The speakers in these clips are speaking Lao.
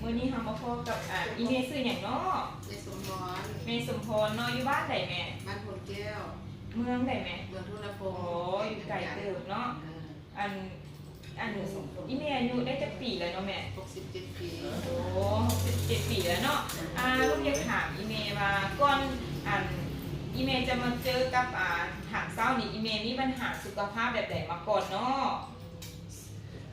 ມື້ນີ້ເຮົາມາພໍ້ກັບ ອ່າ ອີ່ແມ່ຊື່ຫຍັງເນາະ? ແມ່ສົມພອນ. ແມ່ສົມພອນເນາະ ຢູ່ບ້ານໃດແມ່? ບ້ານໂພນແກ້ວ. ເມືອງໃດແມ່? ເມືອງທຸລະພົງ. ໂອ້ ຢູ່ໄກເຕີບເນາະ. ເອີ ອັນ ອັນ ອີ່ແມ່ອາຍຸໄດ້ຈັກປີແລ້ວເນາະແມ່? ຫົກສິບເຈັດປີ. ໂອ້ ຫົກສິບເຈັດປີແລ້ວເນາະ. ອ່າ ລູກຢາກຖາມອີ່ແມ່ວ່າ ກ່ອນ ອັນ ອີ່ແມ່ຈະມາເຈີກັບ ອ່າ ຫາງເຊົ້ານີ້ ອີ່ແມ່ມີບັນຫາສຸຂະພາບແບບໃດມາກ່ອນເນາະ?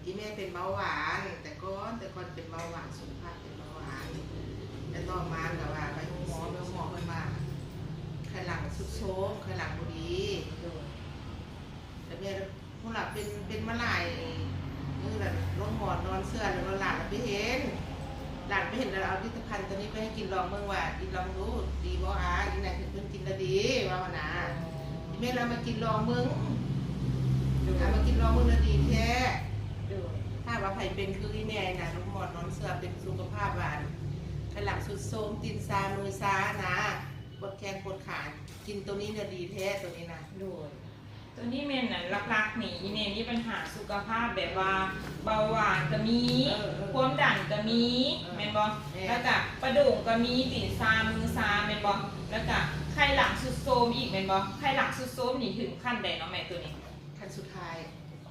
ອີ່ແມ່ເປັນເບົາຫວານ ແຕ່ກ່ອນ ແຕ່ກ່ອນເປັນເບົາຫວານ ສຸຂະພາບເປັນເບົາຫວານ ແຕ່ຕໍ່ມາກໍວ່າໄປໂຮງໝໍ ໂຮງໝໍເພິ່ນວ່າໄຂ່ຫຼັງຊຸດໂຊມ ໄຂ່ຫຼັງບໍ່ດີ. ແຕ່ແມ່ພຸ້ນລະ ເປັນ ເປັນມາຫຼາຍມື້ລະ ໂຮງໝໍນອນເຊື່ອ ແລ້ວຫຼານລະໄປເຫັນ ຫຼານໄປເຫັນ ແລ້ວເອົາຜະລິດຕະພັນໂຕນີ້ໄປໃຫ້ກິນລອງເບິ່ງວ່າ ກິນລອງດູ ດີບໍ່ອາ ອີ່ນາຍເພິ່ນກິນລະດີ ວ່າຫັ້ນນາ. ອີ່ແມ່ລະມາກິນລອງເບິ່ງ ເອົາມາກິນລອງເບິ່ງລະດີແທ້. ຖ້າວ່າໃຜເປັນຄືອີ່ແມ່ນະ ໂຮງໝໍນອນເຊື່ອ ເປັນສຸຂະພາບວ່າ ໄຂ່ຫຼັງຊຸດໂຊມ ຕີນຊາ ມືຊານະ ປວດແຂ້ງປວດຂາ ກິນໂຕນີ້ລະດີແທ້ ໂຕນີ້ນະ. ໂດຍ ໂຕນີ້ແມ່ນ ອັນ ຫຼັກໆນີ້ ອີ່ແມ່ມີບັນຫາສຸຂະພາບແບບວ່າ ເບົາຫວານກໍມີ ເອີ ເອີ ຄວາມດັນກໍມີ ເອີ ແມ່ນບໍ່? ແມ່ນ. ແລ້ວກະປະໂດງກໍມີ ຕີນຊາ ມືຊາ ແມ່ນບໍ່? ແລ້ວກະໄຂ່ຫຼັງຊຸດໂຊມອີກແມ່ນບໍ່? ໄຂ່ຫຼັງຊຸດໂຊມນີ້ເຖິງຂັ້ນໃດເນາະແມ່ ໂຕນີ້? ຂັ້ນສຸດທ້າຍ.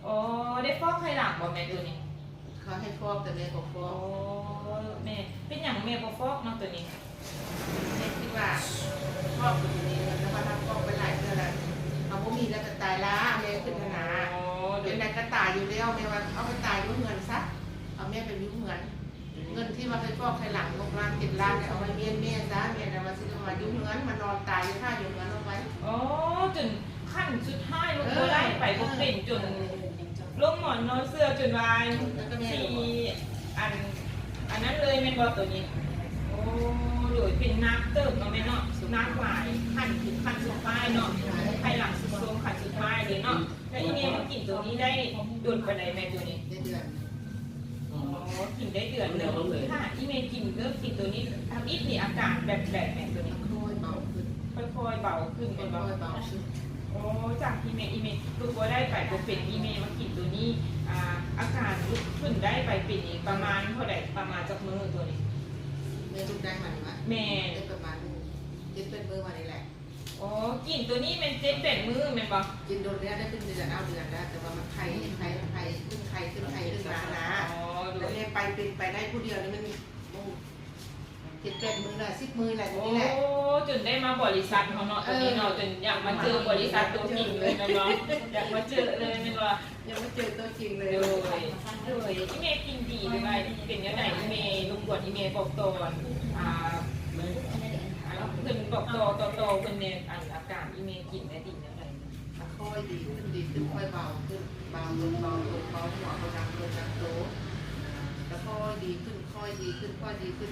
ອໍ ໄດ້ຟອກໄຂ່ຫຼັງບໍ່ແມ່ ໂຕນີ້? ເຂົາໃຫ້ຟອກ ແຕ່ແມ່ບໍ່ຟອກ. ອໍ ແມ່ ເປັນຫຍັງແມ່ບໍ່ຟອກເນາະໂຕນີ້? ແມ່ຄິດວ່າຟອກໂຕນີ້ ແຕ່ວ່າຖ້າຟອກໄປຫຼາຍເທື່ອລະ ເຮົາບໍ່ມີແລ້ວກໍຕາຍລະ ແມ່ຄິດຫັ້ນນະ. ອໍ ໂດຍ ເປັນໃດກໍຕາຍຢູ່ແລ້ວ ແມ່ວ່າເອົາໄປຕາຍຢູ່ເຮືອນຊະ ເອົາແມ່ໄປຢູ່ເຮືອນ. ເງິນທີ່ວ່າໄປຟອກໄຂ່ຫຼັງ ຫົກລ້ານ ເຈັດລ້ານ ເອົາໄວ້ມ້ຽນແມ່ຊະ ແມ່ນວ່າຊິໄດ້ມາຢູ່ເຮືອນ ມານອນຕາຍຢູ່ຖ້າຢູ່ເຮືອນເອົາໄວ້. ອໍ ຈົນ ຂັ້ນສຸດທ້າຍ ເອີ ບໍ່ໄດ້ ໄປບໍ່ເປັນ ເອີ ຈົນລົງໝອນນອນເຊື່ອ ຈົນວ່າຊິ ອັນ ອັນນັ້ນເລີຍແມ່ນບໍ່ໂຕນີ້? ໂອ້ ໂດຍ ເປັນໜັກເຕີບເນາະແມ່ເນາະ ໜັກຫຼາຍ ຂັ້ນ ຂັ້ນສຸດທ້າຍເນາະ ໄຂ່ຫຼັງຊຸດໂຊມຂັ້ນສຸດທ້າຍເລີຍເນາະ. ແລ້ວອີ່ແມ່ມາກິນໂຕນີ້ໄດ້ດົນປານໃດແມ່ໂຕນີ້? ໄດ້ເດືອນ. ອໍ ກິນໄດ້ເດືອນໜຶ່ງ. ຖ້າອີ່ແມ່ກິນ ເລີ່ມກິນໂຕນີ້ທຳອິດນີ້ ອາການແບບໃດແມ່ໂຕນີ້? ຄ່ອຍເບົາຂຶ້ນ ຄ່ອຍໆເບົາຂຶ້ນແມ່ນບໍ່? ຄ່ອຍໆເບົາຂຶ້ນ. ໂອ້ ຈາກທີ່ແມ່ ອີ່ແມ່ລຸກບໍ່ໄດ້ໄປບໍ່ເປັນ ອີ່ແມ່ມາກິນໂຕນີ້ ອ່າ ອາການລຸກຂຶ້ນໄດ້ໄປເປັນນີ້ປະມານເທົ່າໃດ? ປະມານຈັກມື້ໂຕນີ້? ແມ່ລຸກໄດ້ມານີ້ຫວາ? ແມ່ນ ໄດ້ປະມານເຈັດແປດມື້ມານີ້ແຫຼະ. ອໍ ກິນໂຕນີ້ແມ່ນເຈັດແປດມື້ແມ່ນບໍ່? ກິນດົນແລ້ວ ໄດ້ເປັນເດືອນ ເອົາເດືອນແລ້ວ ແຕ່ວ່າມັນໄຂ້ ໄຂ້ ໄຂ້ຂຶ້ນ ໄຂ້ຂຶ້ນ ໄຂ້ຂຶ້ນມານະ. ອໍ ໂດຍ ແລ້ວແມ່ໄປເປັນໄປໄດ້ຜູ້ດຽວນີ້ມັນ ໂອ້ ເຈັດແປດມື້ລະ ສິບມື້ລະ ໂອ້ ນີ້ແຫຼະ. ຈົນໄດ້ມາບໍລິສັດເຮົາເນາະ ໂຕນີ້ເນາະ ຈົນຢາກມາເຈີບໍລິສັດຕົວຈິງເລີຍແມ່ນບໍ່? ຢາກມາເຈີເລີຍແມ່ນບໍ່? ຢາກມາເຈີຕົວຈິງເລີຍ. ໂດຍ ໂດຍ ອີ່ແມ່ກິນດີຫຼືວ່າເປັນແນວໃດ? ອີ່ແມ່ລົບກວນອີ່ແມ່ບອກຕໍ່ ອ່າ ເພິ່ນບອກຕໍ່ ຕໍ່ໆເພິ່ນແດ່ ອັນ ອາການອີ່ແມ່ກິນແມ່ດີແນວໃດ? ຄ່ອຍດີຂຶ້ນ ດີຂຶ້ນ ຄ່ອຍເບົາຂຶ້ນ ເບົາລົງ ເບົາລົງ ເບົາຫົວ ບໍ່ໜັກຕົວ ໜັກໂຕ ກໍຄ່ອຍດີຂຶ້ນ ຄ່ອຍດີຂຶ້ນ ຄ່ອຍດີຂຶ້ນ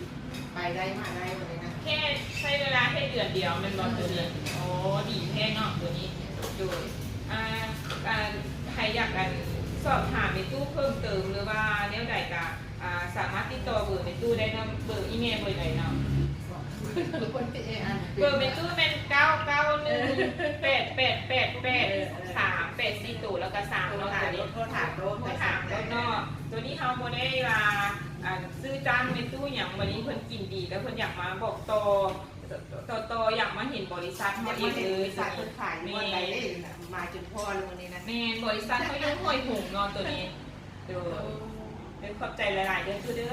ໄປໄດ້ມາໄດ້ ແບບນີ້ນະ. ແຄ່ໃຊ້ເວລາແຄ່ເດືອນດຽວແມ່ນບໍ່ໂຕນີ້? ໂອ້ ດີແທ້ເນາະໂຕນີ້. ໂດຍ ອ່າ ອ່າ ໃຜຢາກ ອັນ ສອບຖາມແມ່ຕູ້ເພີ່ມເຕີມ ຫຼືວ່າແນວໃດກະ ອ່າ ສາມາດຕິດຕໍ່ເບີແມ່ຕູ້ໄດ້ເນາະ. ເບີອີ່ແມ່ເບີໃດເນາະ? ເບີແມ່ຕູ້ແມ່ນ ເກົ້າເກົ້າໜຶ່ງ ແປດແປດແປດແປດ ສາມແປດສີ່ໂຕ ແລ້ວກະສາມເນາະ. ໂທຫາໂລດ ໂທຫາໂລດເນາະ. ໂຕນີ້ເຮົາບໍ່ໄດ້ວ່າ ອ່າ ຊື້ຈ້າງແມ່ຕູ້ຫຍັງ ບາດນີ້ເພິ່ນກິນດີ ແລ້ວເພິ່ນຢາກມາບອກຕໍ່ ຕໍ່ໆ ຢາກມາເຫັນບໍລິສັດເຮົາເອງເລີຍ. ເພິ່ນຂາຍຢູ່ບ່ອນໃດເດ້ ມາຈົນພໍ້ແລ້ວມື້ນີ້ນະ. ແມ່ນ ບໍລິສັດເຮົາຢູ່ຫ້ວຍຫົງເນາະໂຕນີ້. ໂດຍ ໂດຍ ຂອບໃຈຫຼາຍໆເດີ ເດີ.